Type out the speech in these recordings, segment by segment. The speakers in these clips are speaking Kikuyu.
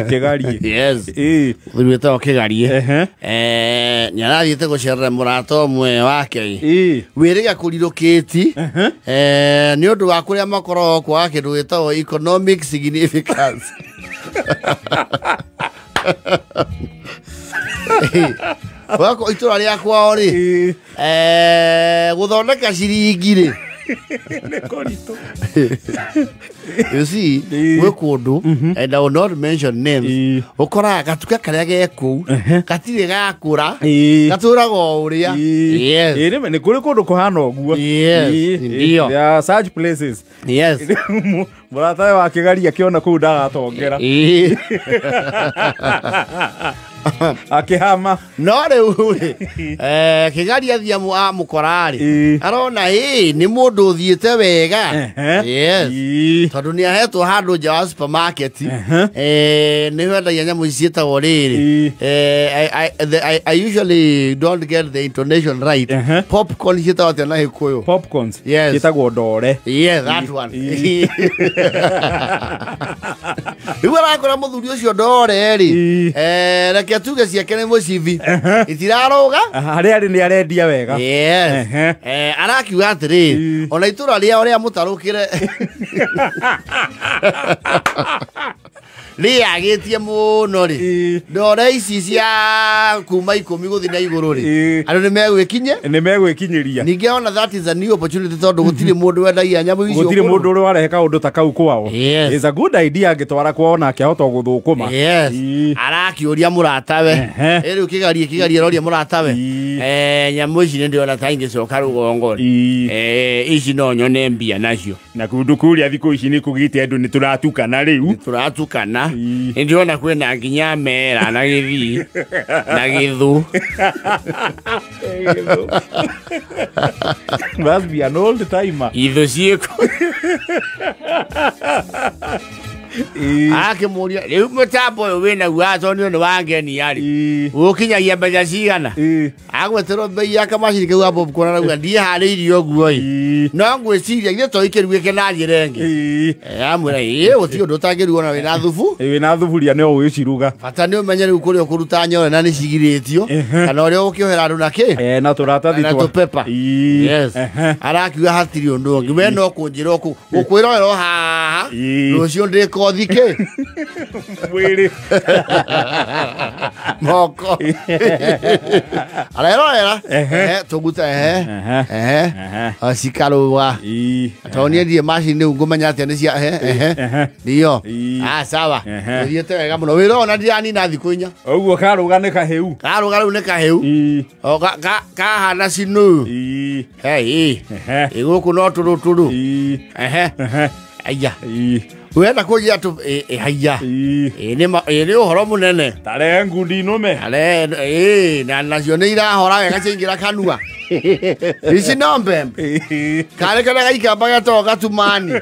Kĩgarie. Yes. Ĩĩ. Mũthuri wĩtagwo Kĩgarie. Ehe. Nĩ arathiĩte gũcerera mũrata ũmwe wake. Ĩĩ. Wĩrĩga kũrirũkĩti nĩ ũndũ wa kũrĩa makoragwo kwaga kĩndũ gĩtagwo economic significance. Wako itũra rĩa kwao rĩ, Ĩĩ. gũthondeka ciringi rĩ, Nĩ kũritũ. You see, Ĩĩ. gwĩ kũndũ, and I will not mention names, Ĩĩ. ũkoraga gatuka karĩa ge kũu gatirĩ gakũra, Ĩĩ. gatũraga o ũrĩa. Yes. Ĩĩ, nĩ kũrĩ kũndũ kũhana ũguo. Yes, Ĩĩ, ndio. There are such places. Yes. Mũratawe wa Kĩgari akĩona kũu ndagatongera. Ĩĩ. Akĩhama. No rĩu rĩ, Kĩgari athiĩ amũkora rĩ, Ĩĩ. arona ĩ nĩ mũndũ ũthiĩte wega. Yes. Ĩĩ. Tondũ nĩ ahetwo handũ nja wa supermarket, Ehe. nĩ wendagia nyamũ ici ciĩtagwo rĩrĩ, Ĩĩ. I usually don't get the intonation right. Ehe. Popcorn ciĩtagwo atĩa na Gĩkũyũ? Popcorns. Yes. Ciĩtagwo ndore. Yeah, that one. Ĩĩ. Rĩu arakora mũthuri ũcio ndore rĩ, Ĩĩ. Reke tuge ciake nĩ mũcibi itirarũga. Harĩa arĩ nĩ arendia wega. Yes. Ehe. Arakiuga atĩrĩrĩ, Ĩĩ. ona itũra rĩao rĩa mũtarũkĩre rĩagĩtie mũno rĩ, Ĩĩ. ndore ici cia kuma 10 gũthiĩ na igũrũ rĩ, Ĩĩ. andũ nĩ megwĩkinye. Nĩ megwĩkinyĩria. Ningĩ ona that is a new opportunity tondũ gũtirĩ mũndũ wendagia nyamũ icio Gũtirĩ kũndũ. mũndũ ũrĩ warehe kaũndũ ta kau kwao. Yes. It's a good idea angĩtwara kwao nake ahota gũthũkũma. Yes. Ĩĩ. Arakĩũria mũratawe. Ehe. Ĩ rĩu Kĩgarie aroria mũratawe, Ĩĩ. nyamũ ici nĩ ndĩrona ta ingĩcoka rũgongo rĩ, Ĩĩ. ici no nyone mbia nacio. Na kũndũ kũrĩa thikũ ici nĩ kũgĩte andũ nĩ tũratukana rĩu. Tũratukana. Ĩĩ. Nĩ ndĩrona kwĩna nginya mera na gĩthii na gĩthũ. Must be an old timer. Ithũ ciĩko. Ĩĩ. Akĩmũria rĩu mũtambo ũyũ wĩnaguo atonio nĩ wa ngenia rĩ, Ĩĩ. ũkinyagia mbeca cigana? Ĩĩ. Agweterwo mbei ya kamacini kau ga popcorn arauga ndiĩharĩirie ũguo ĩ, Ĩĩ. no ngwĩciria ithuĩ to ikĩrugĩke na njĩra ĩngĩ. Ĩĩ. Amwĩra ĩ gũtirĩ ũndũ ũtangĩrugwo na wĩna thubu. Ĩĩ, wĩna thuburia no ũgĩciruga. Bata nĩ ũmenye rĩu kũrĩa ũkũruta nyore na nĩ cigirĩtio, Ehe. kana ũrĩa ũgũkĩohera andũ na kĩ. Na tũratathi Na twa tũpepa. Ĩĩ. Yes. Ehe. Arakiuga hatirĩ ũndũ ũngĩ, we no kũnjĩra gũkwĩrorera o haha, Ĩĩ. rũciũ ndĩkothi kĩ. Mwĩrĩ. Moko arerorera. Ehe. Ehe, tũguta ehe. Ehe. Ehe. Ehe. Cikarũga. Ĩĩ. Tondũ niĩ ndirĩ macini rĩu ngũmenya atĩa nĩ cia ehe ehe. Ehe. Ndio. Ĩĩ. Ah, sawa. Ehe. Ũthiĩte wega mũno wĩra ũyũ na ndiranina thikũ 4. Ũguo karũga nĩ kahĩu. Karũga rĩu nĩ kahĩu. Ĩĩ. O kahana cinu. Ĩĩ. Hei. Ehe. Ĩ gũkũ no tũrũtũrũ. Ĩĩ. Ehe. Ehe. Aya. Ĩĩ. Wenda kũnjĩra tũ ĩ haiya. Ĩĩ. Ĩ nĩ ĩ nĩ ũhoro mũnene. Tarehe ngundi nũme. Ale ĩ na nacio nĩ irahora wega ciaingĩra kanua. Ici no mbembe. Ĩĩ. Karĩ karĩa gaikamba getagwo gatumani.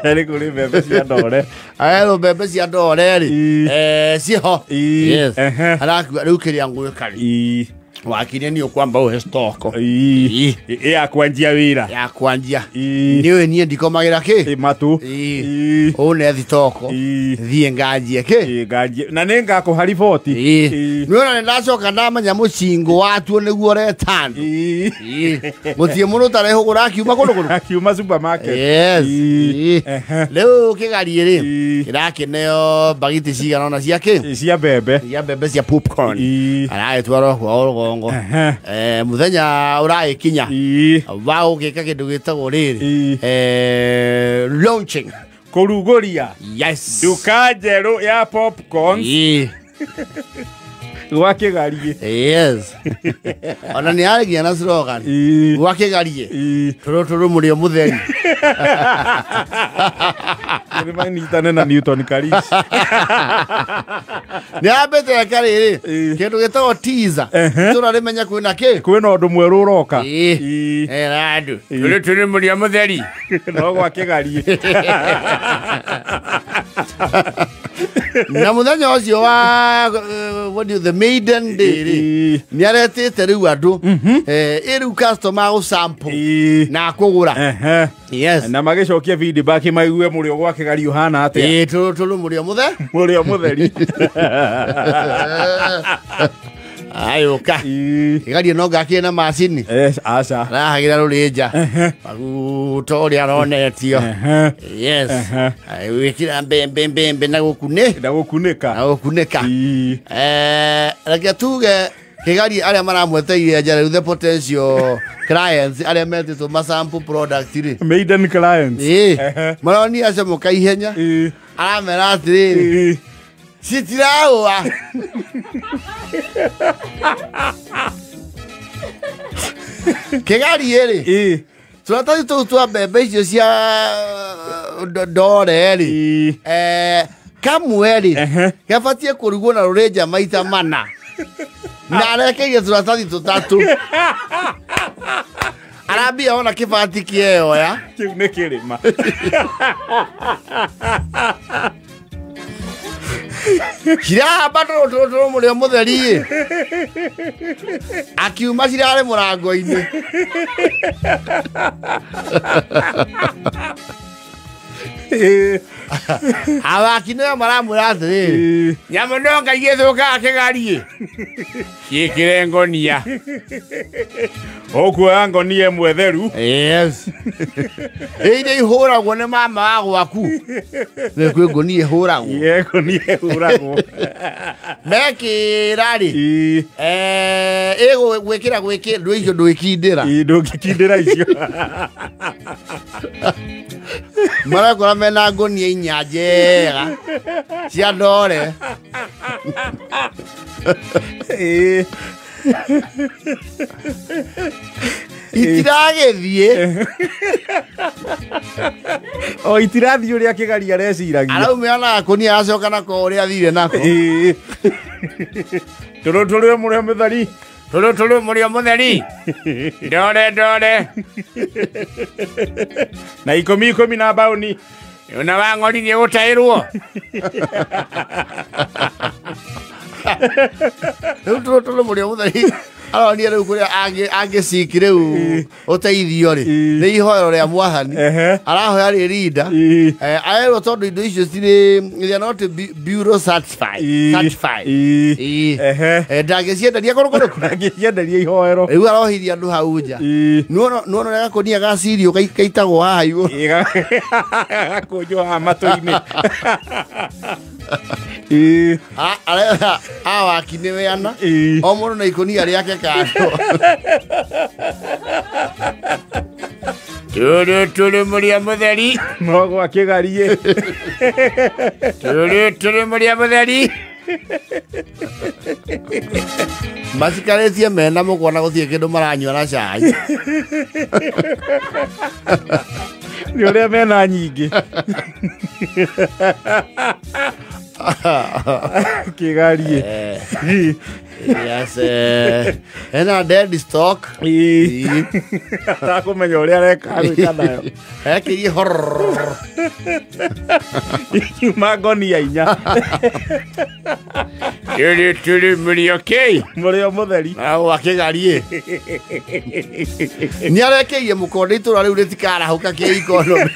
Nĩ kũrĩ mbembe cia ndore. Aerwo mbembe cia ndore rĩ, Ĩĩ. Ciho. Ĩĩ. Yes. Ehe. Arakiuga rĩu kĩrĩa ngwĩka rĩ, Ĩĩ. wakinya nĩ ũkwamba ũhe stoko. Ĩĩ. Ĩĩ. Ya kwanjia wĩra. Ya kwanjia. Ĩĩ. Nĩ ũĩ niĩ ndikomagĩra kĩ. Ĩ matũ. Ĩĩ. Ĩĩ. Ũne thitoko. Ĩĩ. Thiĩ nganjie kĩ. Ĩĩ, nganjie. Na nĩ ngakũha riboti. Ĩĩ. Ĩĩ. Nĩ ũrona nĩ ndacoka ndamenya mũcingo watuo nĩguo ũreta andũ. Ĩĩ. Ĩĩ. Gũtirĩ mũndũ ũtarehũgũra akiuma kũndũ kũndũ. Akiuma supermarket. Yes. Ĩĩ. Ĩĩ. Ehe. Rĩu kĩgarie rĩ, Ĩĩ. kĩrakĩneo mbagiti cigana ũna cia kĩ? Ĩĩ, cia mbembe. Cia mbembe cia popcorn. Ĩĩ. Aragĩtwarwo kwao rũgongo. Ehe. Mũthenya ũragĩkinya Ĩĩ. wa gũgĩka kĩndũ gĩtagwo rĩrĩ, Ĩĩ. Launching. Kũrugũria. Yes. Nduka njerũ ya popcorns Ĩĩ. gwa Kĩgarie. Yes. Ona nĩ aragia na slogan. Ĩĩ. Gwa Kĩgarie. Ĩĩ. Tũrũ tũrũ mũrĩo mũtheri. Nĩ manyitane na Newton Karish. Nĩ ambĩte eka rĩrĩ, Ĩĩ. kĩndũ gĩtagwo teaser. Ehe. Itũra rĩmenye kwĩna kĩ. Kwĩna ũndũ mwerũ ũroka. Ĩĩ. Ĩĩ. Era andũ. Ĩĩ. Tũrũ tũrũ mũrĩo mũtheri. No gwa Kĩgarie. Na muthenya ũcio wa what do you, the maiden day rĩ, nĩ aretĩte rĩu andũ ĩ rĩu customer gũ sample na kũgũra. Yes. Na magĩcokia feedback maigue mũrĩo gwa kĩgari ũhana atĩa. Ĩ tũrũ tũrũ mũrĩo mũthe Mũrĩo mũtheri. Ayũka kĩgarie no ngakĩrĩ na macini. Aca. Arahagĩra rũrĩnja maguta ũrĩa aronetio. Yes. Wĩkĩra mbembe mbembe na gũkunĩ Na gũkunĩka. Na gũkunĩka. Reke tuge kĩgari arĩa maramweteire nja rĩu, the potential clients arĩa metĩtwo masample product rĩ. Maiden clients. Ĩ maronia acomoka ihenya. Aramera atĩrĩrĩ, citiraũa kĩgari ĩrĩ tũratathi tũu twa mbembe icio cia ndore rĩ, kamwe rĩ gabatiĩ kũrugwo na rũrĩnja maita mana, na arekeirie tũratathi tũtatũ. Arambia ona kĩbati kĩeyoya. Kĩu nĩ kĩrĩma. Cirahamba tũrũ tũrũ tũrũ mũrĩo mũtheri ĩ akiuma cirarĩ mũrango-inĩ. Awaki nĩo maramwĩra atĩrĩrĩ, nyamũ no ngai ĩthũkaga kĩgariĩ ciĩkĩre ngonia. Ũkuoya ngonia ĩmwe theru. Yes. Ĩ iria ihũragwo nĩ mama wa gwaku nĩ kwĩ ngonia ĩhũragwo. Ĩ ngonia ĩhũragwo. Mekĩra rĩ ĩgwĩkĩra gwĩkĩ ndũ icio ndwĩkindĩra. Ndũngĩkindĩra icio. Marakora mena ngonia inya njega cia ndore. Itiragĩthiĩ. O itirathiĩ ũrĩa kĩgari areciragia. Araumĩra na gakonia acoka nako ũrĩa athire nako. Tũrũ tũrĩ mũrĩo mũtheri. Tũrũ tũrũ mũrĩo mũtheri. Ndore ndore. Na ikũmi ikũmi na mbaũni. Ona wa ng'ori nĩ gũtaĩrwo. Rĩu tũrũ tũrũ mũrĩo mũtheri aronia rĩu kũrĩa angĩciki rĩu ũteithio rĩ nĩ ihoero rĩa mwathani arahoya rĩ rinda arerwo tondũ indo icio cirĩ, they are not bureau certified. Ndangĩcienderia kũrũ kũrĩkũ. Ndangĩcienderia ihoero. Rĩu arohithia andũ hau nja. Nĩwona ũrĩa gakonia ga cirio kaitagwo haha igũrũ. Gakũnjwo haha matũ-inĩ. Awaki nĩ weana o mũndũ na ikonia rĩake kando. Tũrũ tũrũ mũrĩa mũtheri. No gwa kĩgariĩ. Tũrũ tũrũ mũrĩa mũtheri. Macikarĩtie mena mũkuona gũtirĩ kĩndũ maranyua na cai. Nĩ ũrĩa mena nyingĩ. Kĩgariĩ. Yes. Ena dead stock. Atakũmenya ũrĩa areka gwĩka nayo. Ekĩrie horror. Ikiuma ngonia inya. Tũrĩ tũrĩ mũrĩo kĩ? Mũrĩo mũtheri. Wa kĩgariĩ. Nĩ arekeirie mũkonde itũra rĩu rĩtikarahũka kĩ economy.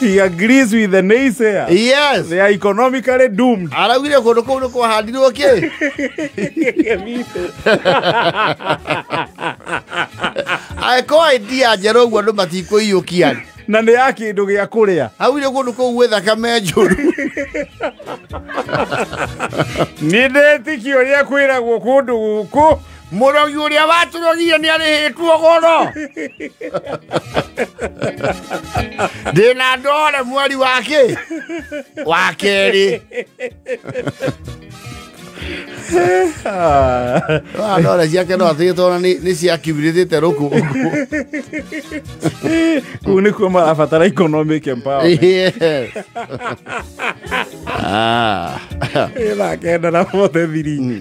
He agrees with the naysayer. Yes. They are economically doomed. Araugire kũndũ kũu nĩ kwahandirwo kĩ? Angĩkorwo idea njerũ ũguo andũ matikũiyũkia. Na nĩ ya kĩndũ gĩa kũrĩa. Augire kũndũ kũu gwĩ thakame njũru. Nĩ ndetĩkia ũrĩa kwĩragwo kũndũ gũkũ. Mũrogi ũrĩa watũrogire nĩ arĩhĩtwo goro. Ndĩna ndore mweri wa kĩ? Wa kerĩ. Ndore ciake no atigĩtwo nĩ ciakiumĩrĩte rũkũngũ. Kũu nĩkuo marabatara economic empowerment. Yes. Ĩthaa 9:43.